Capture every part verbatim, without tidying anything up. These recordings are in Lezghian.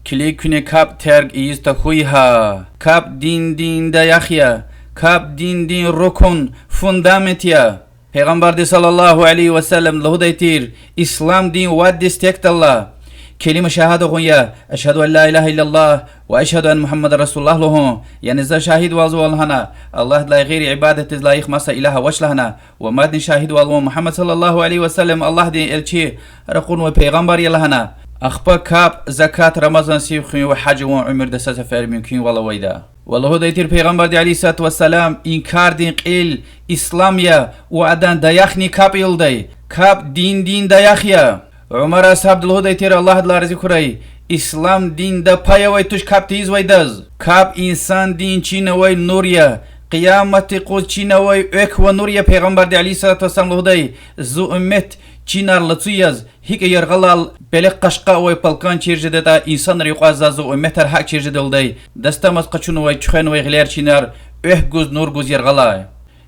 Килиг, куьне капӀ терг ийиз тахьуй гьа. КапӀ диндин даях я. КапӀ диндин рукун, фундамент я. Пайгъамбарди صلى الله عليه وسلم лугьудай тир: исламдин вад дестекдалла келима шагьада гъун я: أشهد أن لا إله إلا الله وأشهد أن محمدا رسول الله лугьун, яни за шагьидвалзава лагьана Аллагьдилай гъейри ибадатдиз лайих маса илагь авач лагьана, ва мадни шагьидвал авун Мугьаммад صلى الله عليه وسلم Аллагьдин элчи, ракъурнавай пайгъамбар я лагьана. Ахпа капӀ, закат, Рамазан, сив хуьн ва гьаж авун уьмуьрда са сефер мумкинвал авайда. Ва лугьудай тир Пайгъамбарди عليه الصلاة والسلام: и кардин кьил ислам я ва адан даях ни капӀ я лугьудай. КапӀ диндин даях я. Умар асгьабди лугьудай тир, Аллагь адалай рази хьурай: ислам динда пай авай туш капӀ тийизвайдаз. КапӀ инсандин чина авай нур я. Къиямат юкъуз чина авай экв ва нур я. Пайгъамбарди عليه الصلاة والسلام лугьудай: зи уммет чинар лацу яз, гьикӀ яргъалал пелек къашкъа авай палкан чир жедатӀа, инсанрин юкъуз заз зи умметар гьакӀ чир жеда лугьудай, дастамаз къачунвай, чуьхвенвай гъилер чинар экв гуз, нур гуз яргъалай.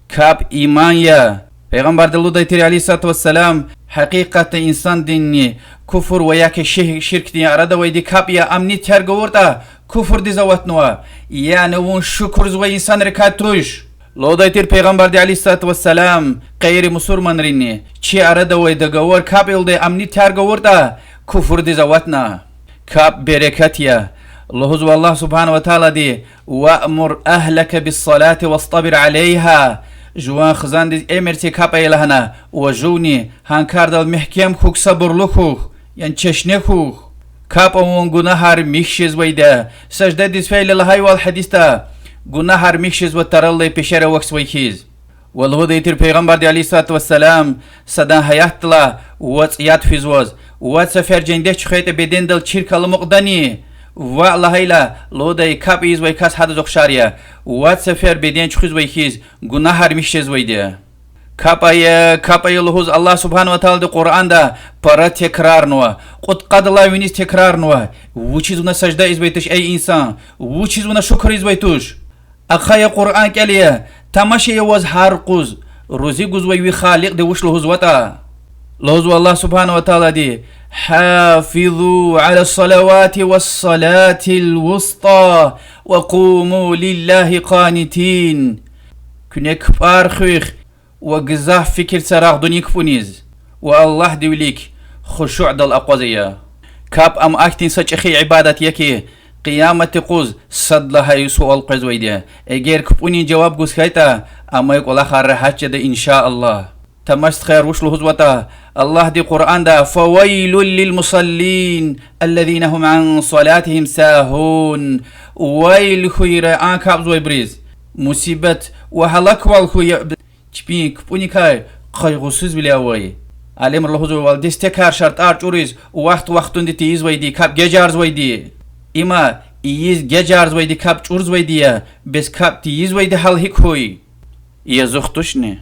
КапӀ иман я. Пайгъамбарди лугьудай тир عليه الصلاة والسلام: гьакъикъатда инсандинни куфр ва яки ши-, ширкдин арада авайди капӀ я, ам ни терг авуртӀа, куфрдиз аватнава, яни вун шукурзавай инсанрикай туш. Лугьудай тир Пайгъамбарди عليه الصلاة والسلام: гъейри мусурманринни чи арада авай договор капӀ я лугьудай, ам ни терг авуртӀа, куфрдиз аватна. КапӀ берекат я. Лугьузва Аллагь سبحانه وتعالىди: وأمر أهلك بالصلاة واصطبر عليها. Жуван хизандиз эмир це капӀ ая лагьана, ва жувни гьа кардал мягькем хьухь, сабурлу хьухь, яни чешне хьухь. КапӀ авун гунагьар михь жезвайди я. Саждадиз фейила лагьайвал гьадисда: гунагьар михь жезва тараллай пешера авахьзавай хьиз. Ва лугьудай тир Пайгъамбарди عليه الصلاة والسلام: садан гьаятдилай вацӀ яд физваз, вад сефер жендек чуьхвейтӀа бедендал чирк аламукьдани, ваъ лагьайла, лугьудай, капӀ ийизвай кас гьадаз ухшар я, вад сефер беден чуьхуьзвай хьиз, гунагьар михь жезвайди я. КапӀ ая, капӀ ая лугьуз Аллагь سبحانه وتعالىди Къуръанда пара текрарнава, кьудкъадалай виниз текрарнава: вучиз вуна сажда ийизвай туш, эй инсан? Вучиз вуна шукур ийизвай туш? Ахъая Къуръан кӀел ая, тамаш ая ваз гьар къуз, рузи гузвай ви Халикьди вуч лугьузватӀа. Лугьузва Аллагь سبحانه وتعالىди: حافظوا على الصلوات والصلاة الوسطى وقوموا لله قانتين. Куьне кпӀар хуьх ва гзаф фикир це рагъдунин кпӀуниз, ва Аллагьдин вилик хушуъдал акъваз ая. КапӀ ам ахьтин са чӀехи ибадат я хьи, Къиямат юкъуз сад лагьай суал къвезвайди я. Эгер кпӀунин жаваб гуз хьайитӀа, амай кӀвалахар регьят жеда, إن شاء الله. Тамаш, стхаяр, вуч лугьузватӀа Аллагьди Къуръанда: فويل للمصلين الذين هم عن صلاتهم ساهون. Вайл хьуй а капӀзавайбуруз, мусибат ва гьалаквал хьуй а чпин кпӀуникай къайгъусузвиле авай. Алимри лугьузвайвал, дестекар, шартӀар чӀуриз вахт-вахтунда тийизвайди капӀ гежарзавайди, има ийиз гежарзавайди капӀ чӀурзавайди я, бес капӀ тийизвайди гьал гьикӀ хьуй? Язух тушни?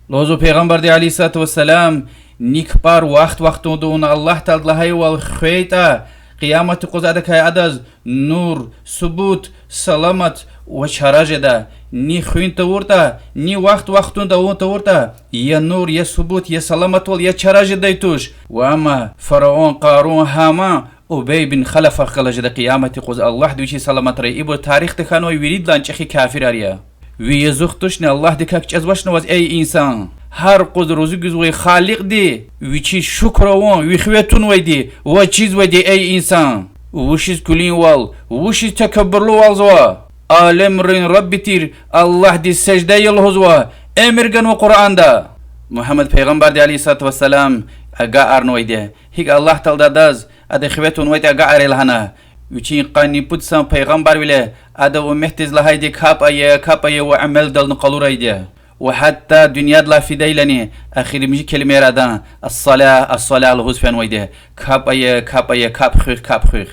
Лугьузва Пайгъамбарди عليه الصلاة والسلام: ни кпӀар вахт-вахтунда авуна Аллагь Таалади лагьайвал хвейтӀа, Къиямат юкъуз адакай адаз нур, субут, саламат ва чара жеда. Ни хуьн тавуртӀа, ни вахт-вахтунда авун тавуртӀа, я нур, я субут, я саламатвал, я чара жедай туш. Ва амма фараон Къарун, Гьаман, Убей бин Халафахъ галаз жеда Къиямат юкъуз Аллагьди вичиз саламатрай. Ибур тарихда хьанвай виридалай чӀехи кафирар я. Ви язух тушни, Аллагьдикай кичӀезвачни ваз, эй инсан? Гьар къуз рузи гузвай Халикьди, вичиз шукур авун, ви хиве тунвайди ва чизвайди, эй инсан? Вучиз куьлуьнвал, вучиз такабурлувалзава? Алемрин Рабби тир Аллагьдиз сажда ая лугьузва, эмир ганва Къуръанда. Мугьаммад пайгъамбарди عليه الصلاة والسلام агакьарнавайди, гьикӀ Аллагь Таалади адаз, адан хиве тунвайтӀа, агакьарай лагьана. Вичин къанни пуд йисан пайгъамбарвиле ада умметдиз лагьайди капӀ ая, капӀ ая ва амалдални къалурайди. Ва гьатта дуьньядилай фидайлани эхиримжи келимаяр адан الصلاة، الصلاة лугьуз фенвайди. КапӀ ая, капӀ ая, капӀ хуьх, капӀ хуьх.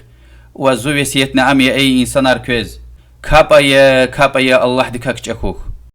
Ва зи весиятни ам я, эй инсанар, квез: капӀ ая, капӀ ая, Аллагьдикай кичӀе хьухь.